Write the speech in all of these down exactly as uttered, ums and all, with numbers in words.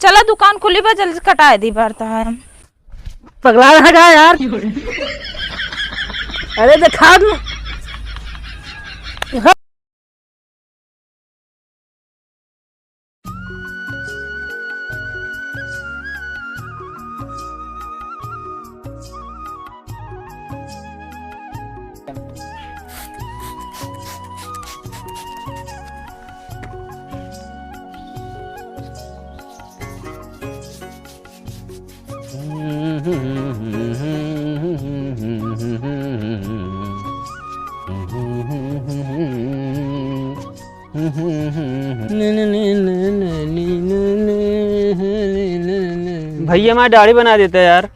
चला दुकान खुली बा, जल्दी कटाए दी बार तहार। पगला रहा का यार? अरे देखा तू। भैया, हमारी दाढ़ी बना देता यार।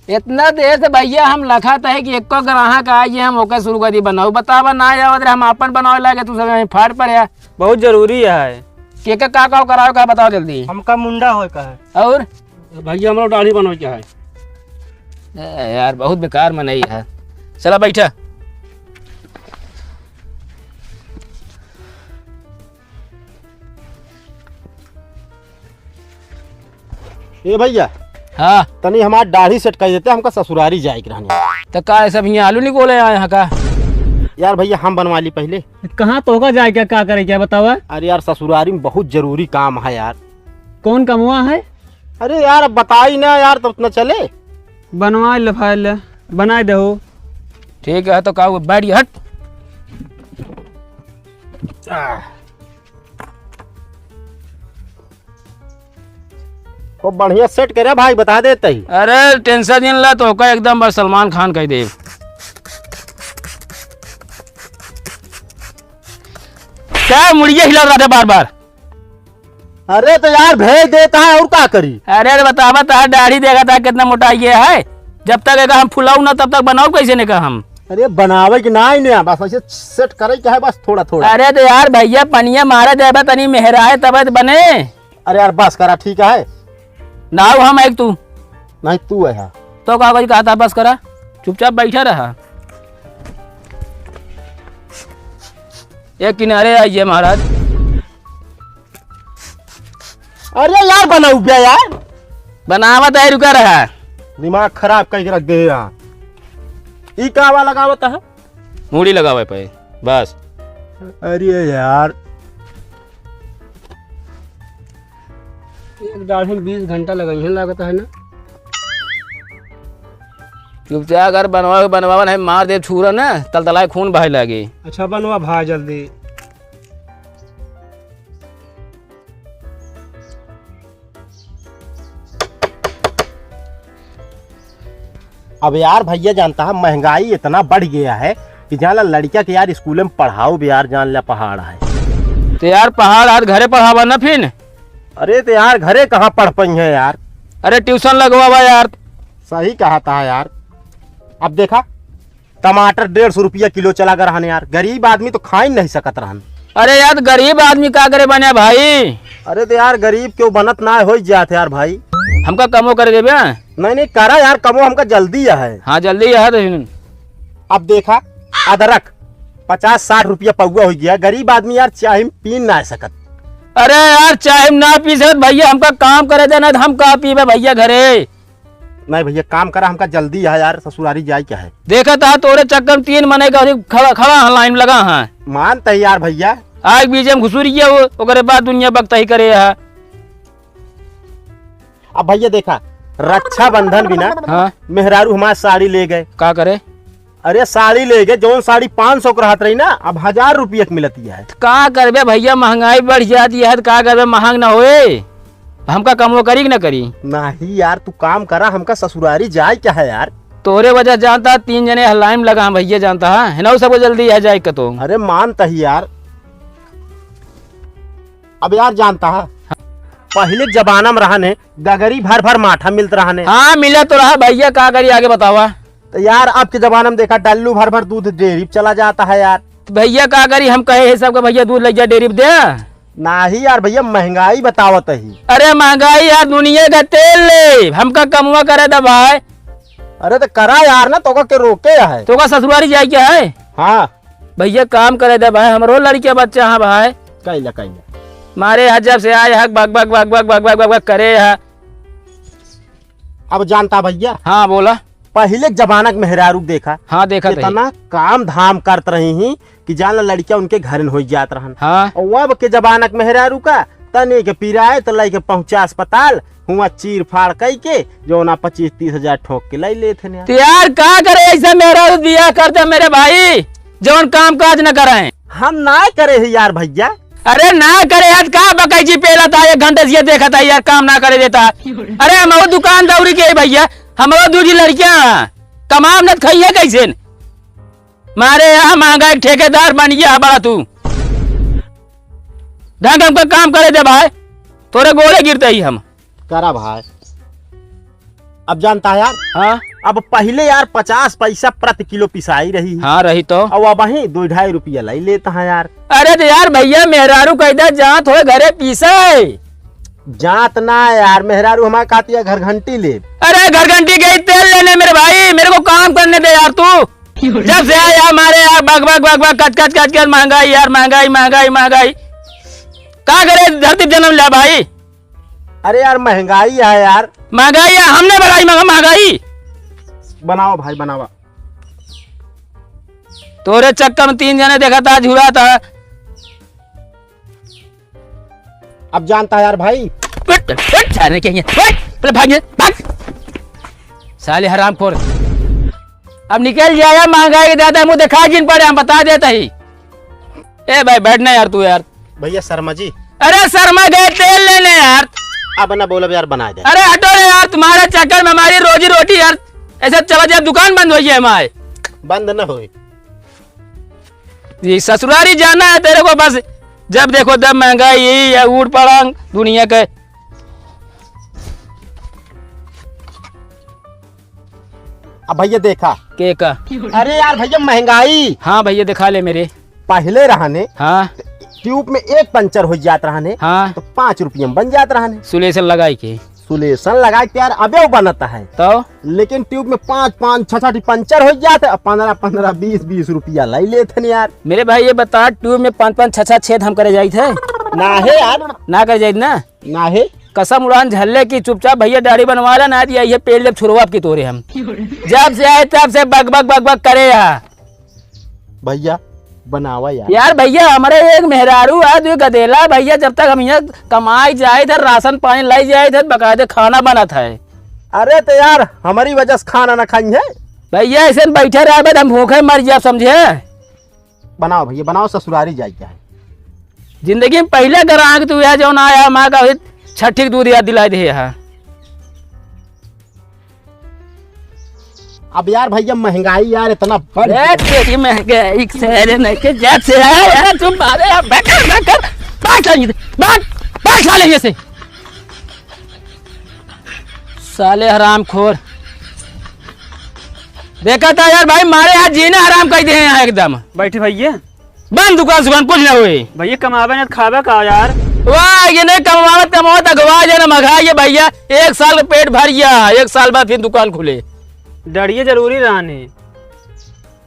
इतना देर से भैया हम लखात है कि एको ग्राहक आए, हम ओके शुरू कर दी बनाऊ। बतावा ना आवत रहे, हम आपन बनावे लागे, तू सब यहीं फाड़ पड़े है। बहुत जरूरी है। के के का का करावे का बताओ जल्दी। हमका मुंडा होए का है। और? भैया, हमरा दाढ़ी बनवे के है। ए, यार, बहुत बेकार मनई है। चला बैठा। ए भैया, हाँ। तनी हमार दाढ़ी सेट कर देते, हमका ससुरारी जाए के रहनी। तो का सब हियाँ आलू निकोले आए हैं का? यार भैया, हम बनवा ली पहले। कहाँ तोहका जाए के, का करे के बतावा? अरे यार, ससुरारी में बहुत जरूरी काम है यार। कौन कमवा है? अरे यार, अब बताई ना यार, तो उतना चले। बनवा ले फाइल, बनाए दहो। ठीक है, तो का हुआ? बैठ गया, हट। आह। खूब बढ़िया सेट करे भाई, बता देते ही। अरे टेंशन जिन ला, तोहका एकदम बस सलमान खान कह दे। क्या मुड़िया हिला रहा था बार बार? अरे तो यार भेज देता है और का करी? अरे बतावा, तहार दाढ़ी देखा था कितना मोटा ये है। जब तक एका हम फुलाऊ ना तब तक बनाऊ कैसे ने का हम? अरे बनावे की ना ही नहीं, बस ऐसे सेट करे के है बस थोड़ा थोड़ा। अरे तो यार भैया पनिया मारे देबा तनी मेहराए तब तो बने। अरे यार बस करा, ठीक है। ना हो हम एक तू। नहीं तू है। तो का करी, कहा था बस करा, चुपचाप बैठा रहा। एक किनारे आइए महाराज। अरे यार, बनाऊ बे यार। बनावत है, रुका रहा। दिमाग खराब करके रख दे यार। ई का वाला लगावत है? मूड़ी लगावे पे, बस। अरे यार। एक दाढ़ी में बीस घंटा लगइहन लागत है ना। चुपचाप अगर बनवा, बनवावन है, मार दे छूरा ना, तलतलाए खून बहे लागे। अच्छा, बनवा भाई जल्दी। अब यार भैया जानता है, महंगाई इतना बढ़ गया है कि जान ला लड़किया के यार स्कूल में पढ़ाओ भी यार जान ला पहाड़ है। तो यार पहाड़ आज घरे पढ़ावा ना फिन। अरे तो यार घरे कहाँ पढ़ पाई है यार। अरे ट्यूशन लगवावा यार। सही कहा था यार। अब देखा टमाटर डेढ़ सौ रुपया किलो चला गए रहन यार, गरीब आदमी तो खा ही नहीं सकत रहन। अरे यार, गरीब आदमी का करे बने भाई? अरे तो यार, गरीब क्यों बनत ना हो जात यार भाई। हमका कमो करे देबे? नहीं, नहीं, करा यार, कमो हमका जल्दी है। हाँ, जल्दी है तो। अब देखा, अदरक पचास साठ रुपया पौवा हो गया, गरीब आदमी यार चाय में पी ना सकत। अरे यार, चाय में ना पी सकत भैया, हमका काम करे देना, हम का पीबे भैया घरे? नहीं भैया, काम करा, हमका जल्दी है यार, ससुरारी जाए क्या है। देखा था तोरे चक्कर में तीन मने का खड़ा, खड़ा है, लाइन लगा है। मान तैयार भैया। आग बीच में घुसुर गया वो, ओकरे बाद दुनिया बकताई करे है। अब भैया देखा, रक्षाबंधन भी ना, हाँ। मेहरारू हमार साड़ी ले गए। का करे? अरे साड़ी ले गए, जौन साड़ी पाँच सौ के रहत रही ना, अब हजार रुपया के मिलती है। का करबे भैया, महंगाई बढ़ जाती है, तो का करबे, महंग ना होए। हमका कमो करी कि ना करी? नहीं यार, तू काम करा, हमका ससुरारी जाए क्या है यार? तोरे वजह जानता है, तीन जने हल्लाइम लगा हम भैया जानता है, है ना, उ सबको जल्दी है जाए के तो। अरे मानता ही यार। अब यार जानता है, पहले के जमाना में रहने, गगरी भर भर माठा मिलत रहने। हाँ, मिला तो रहा भैया, का करी आगे बतावा। तो यार, अब के जमाना में देखा, डल्लू भर भर दूध डेयरी पे चला जाता है यार। तो भैया का करी, हम कहे है सबके भैया दूध ले जा डेयरी पे दे। नाही यार भैया, महंगाई बतावत ही। अरे महंगाई यार, दुनिया का तेल ले, हमका कमवा करे दा भाई। अरे तो करा यार ना, तोका के रोके है। तोका ससुरारी जाए क्या है? हाँ। भैया काम करे दा भाई, हमरो लड़के बच्चा है भाई। कैला, कैला। मारे यहाँ जब से आए हक बक बक बक बक बक बक बक बक करे है। अब जानता भैया। हाँ, बोला। पहिले के जमाना के मेहरारू देखा। हाँ, देखा तो है। कितना काम धाम करत रही ही कि जान ला लड़किया उनके घरन होइ जात रहन। हाँ। और अब के जमाना के मेहरारू का तनी के पिराए तो लइके पहुँचा अस्पताल, हुआ चीर फाड़ कई के जौना पच्चीस तीस हजार ठोक के लाई लेत हन यार। तो यार का करे ऐसा मेहरारू बियाह करते मेरे भाई, जौन काम काज न कराए। हम ना करे ही यार भैया। अरे ना करे यार, का बकैची पेला था, एक घंटे से ये देखा था यार, काम ना करे देता। अरे हम वो दुकान दौरी के भैया, हम वो दूसरी लड़कियां कमाम न खाइए कैसे? मारे यहाँ महंगा एक ठेकेदार बन गया बड़ा तू। ढंग हमका काम करे दे भाई, तोरे गोड़े गिरते ही हम। करा भाई। अब जानता है यार। हाँ। अब पहिले यार पचास पैसा प्रति किलो पिसाई रही। हाँ, रही तो। अब वही दो ढाई रुपया लाई लेता है यार। अरे तो यार भैया, मेहरारू कैदा जात होए घरे पीसे। जात ना यार, मेहरारू हमारे कहती है घर घंटी ले। अरे घर घंटी गई तेल लेने मेरे भाई, मेरे को काम करने दे यार तू। जब से आया हमारे यार बग बग बग बग कच कच कच कच महंगाई यार, महंगाई, महंगाई, महंगाई। का करे धरती पे जन्म लिया भाई? अरे यार महंगाई है यार। महंगाई है, हमने बढ़ाई महंगा-, महंगाई। बनावा भाई, बनावा। तोरे चक्कर में तीन जने देखा था, झुरा था। अब जानता है यार भाई। उठ, उठ, साले के यहाँ, उठ, पहले भाग, भाग। साले हरामखोर। अब निकल जाया, महंगाई के दादा मुँह दिखा जिन पड़े, हम बता देता ही। ए भाई, बैठ ना यार तू यार। भैया शर्मा जी। अरे शर्मा गए तेल लेने यार। अब ना बोलब यार, बना दे। अरे हटो रे यार, तुम्हारे चक्कर में हमारी रोजी रोटी यार, ऐसे चला जाए, दुकान बंद होइ जाए हमारे। बंद ना होए। ये ससुरारी जाना है तेरे को बस, जब देखो तब महंगाई, यही है ऊट पड़ांग दुनिया के। अब भैया देखा। के का? अरे यार भैया महंगाई। हाँ भैया दिखा ले मेरे। पहिले रहने हाँ। ट्यूब में एक पंचर होइ जात रहने हाँ। तो पाँच रुपया में बन जात रहने। सुलेसन लगाई के। सुलेसन लगाई के यार अबे वो बनता है। तो? लेकिन ट्यूब में पाँच पाँच छः छः पंचर होइ जात है, पन्द्रह पन्द्रह बीस बीस रुपया लाई लेत हन यार। मेरे भाई ये बता, ट्यूब में पाँच पाँच छः छः छेद हम करे जाइत है? ना है यार। ना करे जाइत ना? ना है। कसम उड़ान झल्ले की, चुपचाप भैया दाढ़ी बनवा ले ना, ये पेड़ जब छुड़वा आपकी तोरे हम। जब से आए तब से बक बक बक बक करे यहाँ। भैया बनावा यार। यार भैया, हमरे एक मेहरारू है, दुइ गदेला भैया, जब तक हम यहाँ कमाई जाइत है, राशन पानी लाई जाइत है, बकायदे खाना बनत है। अरे तो यार, हमारी वजह से खाना ना खाई है। भैया, ऐसे न बैठे रहे, हम भूखे मर जाब, समझे? बनाओ भैया, बनाओ, ससुरारी जाए क्या है। जिंदगी में पहले ग्राहक तू है, जो ना आया, माँ का छठी के दूध याद दिला दे है। अब यार भैया महंगाई यार इतना बढ़ ए, गया। तेरी महंगाई के सारे नहीं के जब से है यार तुम मारे यार बेकार बेकार बात लगी बात बात साले ये से साले हरामखोर। देखा था यार भाई मारे यहाँ जीना हराम कर दे हैं यहाँ एकदम। बैठे भैया। बंद दुकान सुकान कुछ ना होई। भैया कमावे ना खावे का यार। वाह, ये नहीं कमावत कमावत अगवा जाए ना मघा ये भैया, एक साल का पेट भर गया, एक साल बाद फिर दुकान खुले। डरिए जरूरी रहने।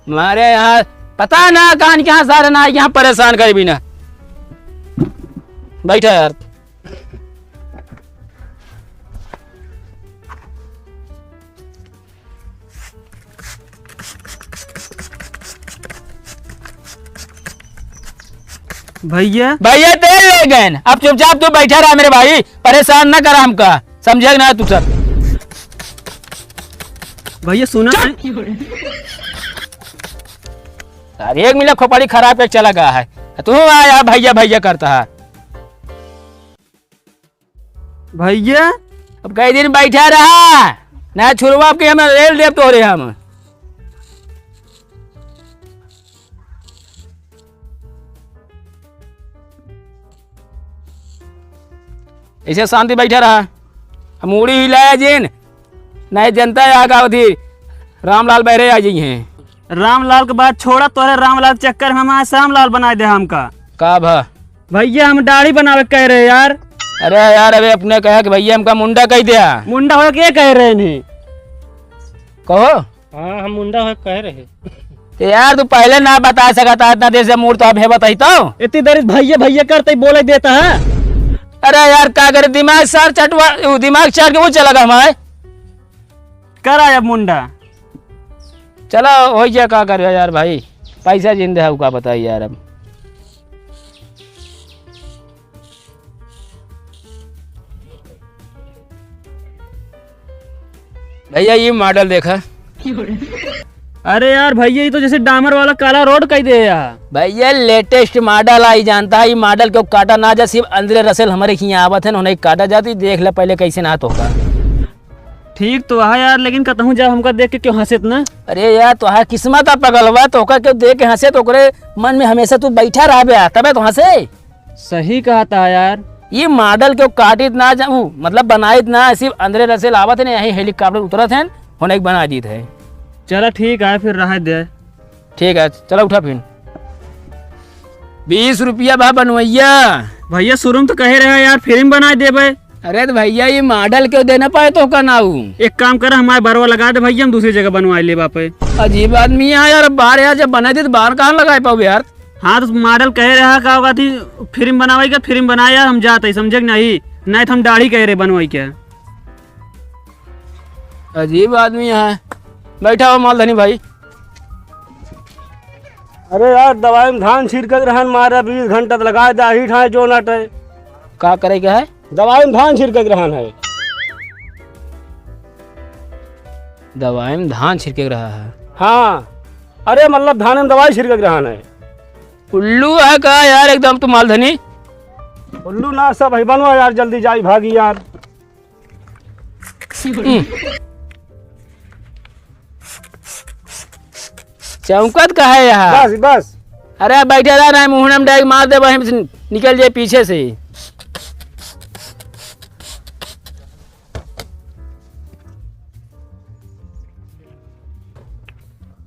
मारे यहाँ पता ना कहाँ के यहाँ सारे ना यहाँ परेशान करे बिना। बैठा यार। भैया। भैया तेल ले गए। अब चुपचाप तू बैठा रहा मेरे भाई, परेशान ना करा हमका, समझे ना तू सब। भैया सुना चुप। अरे एक मिनट खोपड़ी खराब पे चला गया है, तू आया भैया भैया करता है। भैया। अब कई दिन बैठा रहा, ना छुड़वा के हम रेल देब तोहरे हम। ऐसे शांति बैठा रहा, हम मुड़ी हिलाया जिन, नहीं जनता है आगा अवधि रामलाल बहरे आ जाई हैं। रामलाल के बात छोड़ा, तोरे रामलाल चक्कर में हमारे श्यामलाल बना दे हमका। का भा? भैया हम दाढ़ी बनावे कह रहे यार। अरे यार, अबे अपने कहे कि भैया हमका मुंडा कह दिया। मुंडा हो के कह रहे नहीं? कहो। हाँ, हम मुंडा हो कह रहे। तो यार तू पहले ना बता सकता, इतना देर से मूड तो अब है बताई तो। इतनी देर भैया भैया करते ही बोले देता है। अरे यार, का करे, दिमाग सार चटवा, उ दिमाग चाट के वो चला गवा हमार। करा अब मुंडा। चला, होइ जा, का करे यार भाई, पैसा जिंदा है, का बताई यार अब। भैया, ये model देखा। अरे यार भैया, ये तो जैसे डामर वाला काला रोड कइ दे यार। भैया, latest model आई, जानता है, ये model क्यों काटा ना जा, सिर्फ अंजले रसेल हमरे हियाँ आवत है, उन्हें काटा जाती, देख ले पहले कैसे ना तो का। ठीक तो है यार, लेकिन कतहूँ जा हमका देख के क्यों हँसेत ना? अरे यार, तोहार किस्मत आ पगलवा, तोहका क्यों देख के हँसे, तो ओकरे मन में हमेशा तू बैठा रहबे, तबे तो हँसे। सही कहता है यार। ये model क्यों काटित ना जाऊ, मतलब बनाइत ना, सिर्फ अंजले रसेल आवत है ना, यहीं helicopter उतरत है, होने के बना दीत है। चला ठीक है, फिर रह दे। ठीक है, चला उठा फिर। बीस रुपया बा बनवैया। भैया, शुरू में तो कहे रहे यार, free में बनाइ देबे। अरे तो भैया, ये model क्यों देना पाए तो का नाऊ? एक काम कर, हमारे बरवा लगा दे भैया, हम दूसरी जगह बनवाइ लेबा पे। अजीब आदमी है यार, बाहर यार जब बना दे तो बाहर कहाँ लगाए पाओ यार? हाँ, तो model कहे रहा का होगा थी, free में बनवाई का, free में बनाया, हम जाते ही, समझे कि नहीं? नहीं तो हम दाढ़ी कहे रहे बनवाई के। अजीब आदमी है। बैठा हो मालधनी भाई। अरे यार, दवाई में धान छिड़कत रहन, मारा बीस घंटा त लगाए दाही ठाए जो नटे। का करे के है? दवाई में धान छिड़कत रहन है। दवाई में धान छिड़के के रहा है। हाँ, अरे मतलब धान में दवाई छिड़कत रहन है। उल्लू है का यार एकदम तू मालधनी? उल्लू ना सब है, बनवा यार, जल्दी जाई भागी यार। हम्म। चौंकत का है यहाँ? बस, बस। अरे बैठे रह ना, मुँह में डाइग मार दे, वहीं से निकल जाए पीछे से।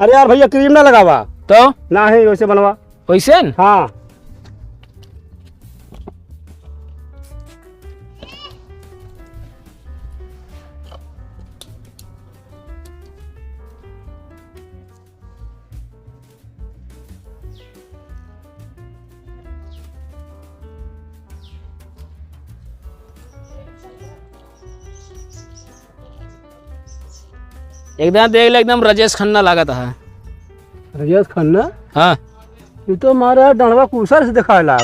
अरे यार भैया, cream ना लगावा। तो? ना है, वैसे बनवा। वैसे न? हाँ। एकदम देख ले, एकदम राजेश खन्ना लागत है। राजेश खन्ना? हाँ। ये तो मारा यार डंडवा कुसर से दिखाए लाग।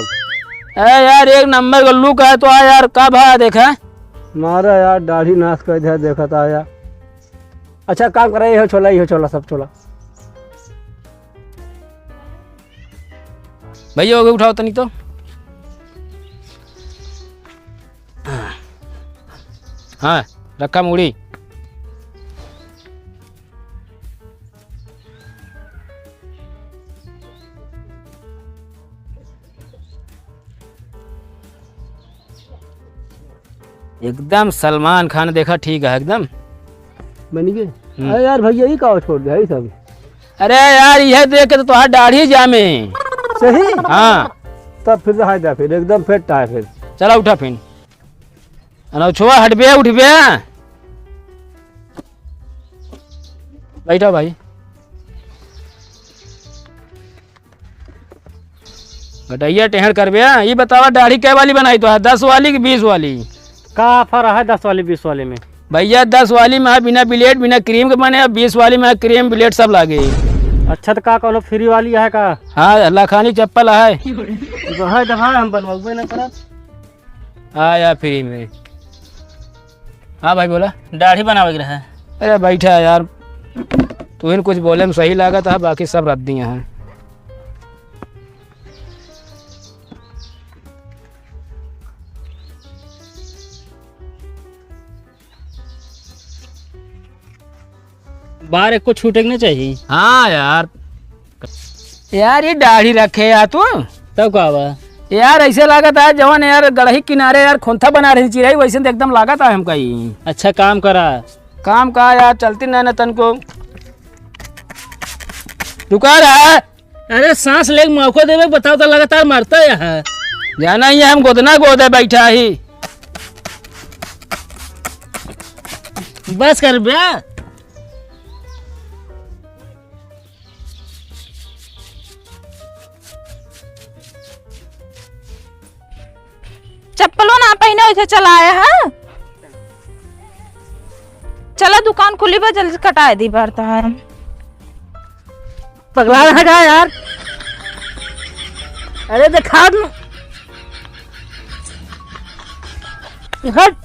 ए यार, एक नंबर का look है तो आ यार, का भा देखा? मारा यार, दाढ़ी नाश कर दिया, देखत आया। अच्छा काम करे, इहो छोला, इहो छोला, सब छोला। भैया, हो गए, उठाओ तनी तो। हाँ, रखा मूड़ी। एकदम सलमान खान देखा, ठीक है एकदम। बन गए? हम्म। अरे यार भैया, ये का छोड़ दे, ये सब? अरे यार, यह देख के तो तोहार दाढ़ी जामे। सही? हाँ। तब फिर रहा जा, फिर एकदम फिट है फिर। चला उठा फिर। अनौछवा हटबे, उठबे। बैठा भाई। घटैया टेढ़ करबे। ई बतावा, दाढ़ी कै वाली बनाई तो है, दस वाली कि बीस वाली? का offer है दस वाली, बीस वाली में? भैया, दस वाली में है बिना blade, बिना cream के बने, और बीस वाली में है cream, blade सब लागे। अच्छा, तो का कौनो free वाली है का? हाँ, लखानी चप्पल है। तो है, दफा हम बनवाबे ना करब। हाँ यार, free में। हाँ भाई, बोला। दाढ़ी बनावे के रहे। अरे बैठा यार, तू ही कुछ बोले में सही लागत है, बाकी सब रद्दी हैं। बार एको छूटे के ना चाहिए। हाँ यार। यार, ये दाढ़ी रखे यार तू। तब का बा? यार, ऐसे लागत है जवन यार गढ़ही किनारे यार खोंथा बना रही चिरई, वैसे तो एकदम लागत है हमका ही। अच्छा काम करा। काम का यार, चलती ना, ना तन को। रुका रहा। अरे सांस लेके मौका देवे, बताओ तो लगातार मारता है यहाँ। जाना ही है, हम गोदना गोदे बैठा ही। बस कर बे। चुप, चप्पलो ना पहिने, उसे चलाए, हाँ? चला, दुकान खुली बा, जल्दी कटाए दी बर्तन। पगला रहा का यार? अरे देखा तू। हट।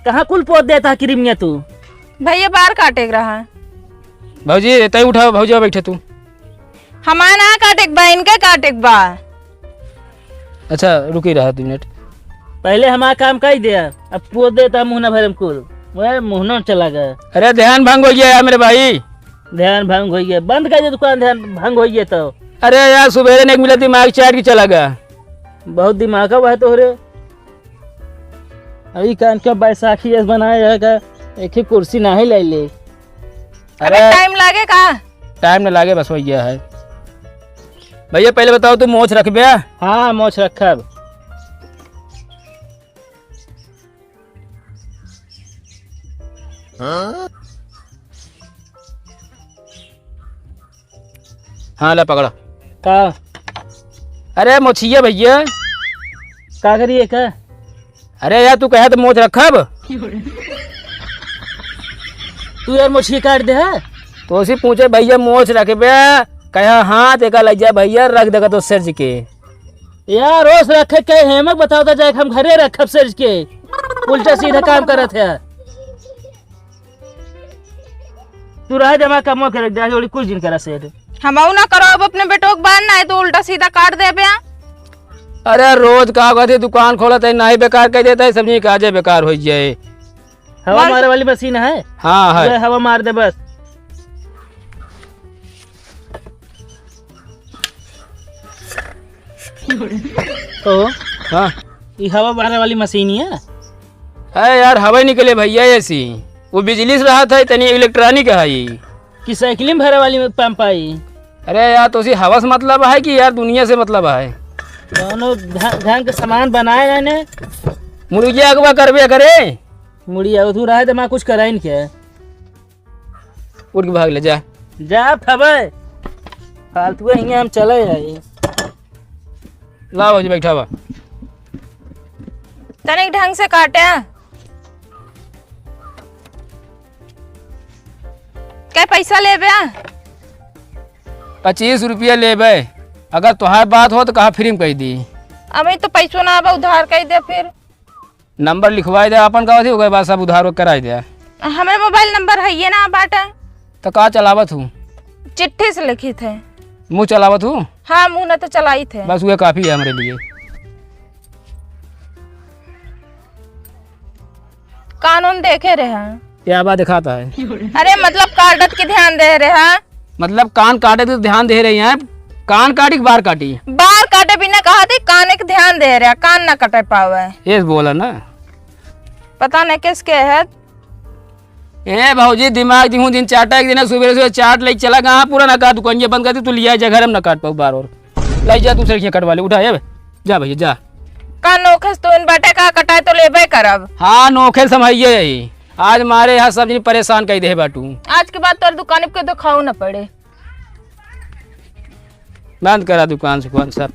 कहाँ कुल पोत देता है क्रीमिया तू? भैया, बार काटे के रहा। भौजी, तै उठाओ, भौजी, बैठे तू। हमार ना काटे के बा, इनके काटे के बा। अच्छा, रुकी रहा दो मिनट। पहले हमार काम कई दे, अब पोत देता मुँह ना भरम कुल। वह मुँह ना चला गया। अरे, ध्यान भंग हो गया यार मेरे भाई। ध्यान भंग हो गया, बंद कर दे दुकान, ध्यान भंग हो गया तो। अरे यार, सुबेरे ने एक मिला दिमाग चाट के चला गया। बहुत दिमाग है वह तोहरे। अभी कान का बैसाखी ऐस बनाए है का, एक ही कुर्सी ना ही ले ले। अबे अरे टाइम लागे का? टाइम ना लागे, बस वही है। भैया पहले बताओ, तू मोछ रखबे? हाँ, मोछ रखब। हाँ, ला पकड़ा। का? अरे मोछिया भैया। का करिए का? अरे यार, तू कहे तो मोछ रखब। तू यार मोछिया काट दे है? तो उसी पूछे, "भैया मोछ रखबे?" कहे, "हाँ।" तो का लग जाए भैया, रख देगा तो सिरज के। यार, रोज रखे के हेमक बताओ तो जाए, हम घरे रखब सिरज के। उल्टा सीधा काम करत है। तू रह दे, हमार कमवा करे, जा, जोड़ी कुछ दिन करा सेठ। हमहू ना करो अब अपने बेटो के बार, ना तो उल्टा सीधा काट देबे। अरे रोज का कहते दुकान खोलत है, नाही बेकार कर देता है, सब नहीं काजे बेकार हो जाए। हवा मार मारे वाली मशीन है? हाँ, है। वह हवा मार दे बस। तो हाँ। ई हवा भरे वाली मशीन है? अरे यार, हवा ही निकले भैया, ऐसी। वो बिजली से रहत है, तनी इलेक्ट्रॉनिक है ई। कि साइकिल में भरे वाली में पंप आई? अरे यार, तो उसी हवा से मतलब है कि यार दुनिया से मतलब है? दोनों ढ-, ढंग के सामान बनाए रहने। मुर्गिया अगवा करबे करे। मुर्गिया तू रहे तो मैं कुछ कराइन के। उठ के भाग ले, जा। जा थबे। फालतू हियां हम चले आई। ला भौजी, बैठा बा। तनिक ढंग से काटे। कै पैसा लेबे? पच्चीस रुपया लेबे। अगर तोहार बात हो तो कहा फ्री में कह दी। अबे तो पैसो ना आबा, उधार कह दे फिर। नंबर लिखवाई दे आपन, का होती, ओकर बाद सब उधार कराई दे। हमरे मोबाइल नंबर है ये ना बाटे। तो का चलावत हूँ? चिट्ठी से लिखित है। मुँह चलावत हूँ? हाँ, मुँह न तो चलाइत है। बस वह काफी है हमरे लिए। कानून देखे रहे हैं। क्या बात दिखाता है? अरे मतलब काटत के ध्यान दे रहे हैं। मतलब कान काटे तो ध्यान दे रही हैं, कान काटी कि बार काटी? बार काटे बिना कहा थी, कान एक ध्यान दे रहा, कान ना कटे पावे। ये बोला ना। पता नहीं किसके है। ए भौजी, दिमाग दिहूं दिन चाटा, एक दिन सुबह सुबह चाट ले चला, कहाँ पूरा ना काट दुकान ये बंद कर दी, तू लिया जा घर में ना काट पाऊ बार और। ले जा दूसरे के कटवा ले, उठा, ए, जा भैया, जा। का नोखे से तोन बाटे का कटाए तो लेबे करब। हाँ, नोखे से हम हइये यही। आज मारे यहाँ सब जनी परेशान कई दे बाटू। आज के बाद तोर दुकान पे दिखाऊ न पड़े। बंद करा दुकान सुकान सब।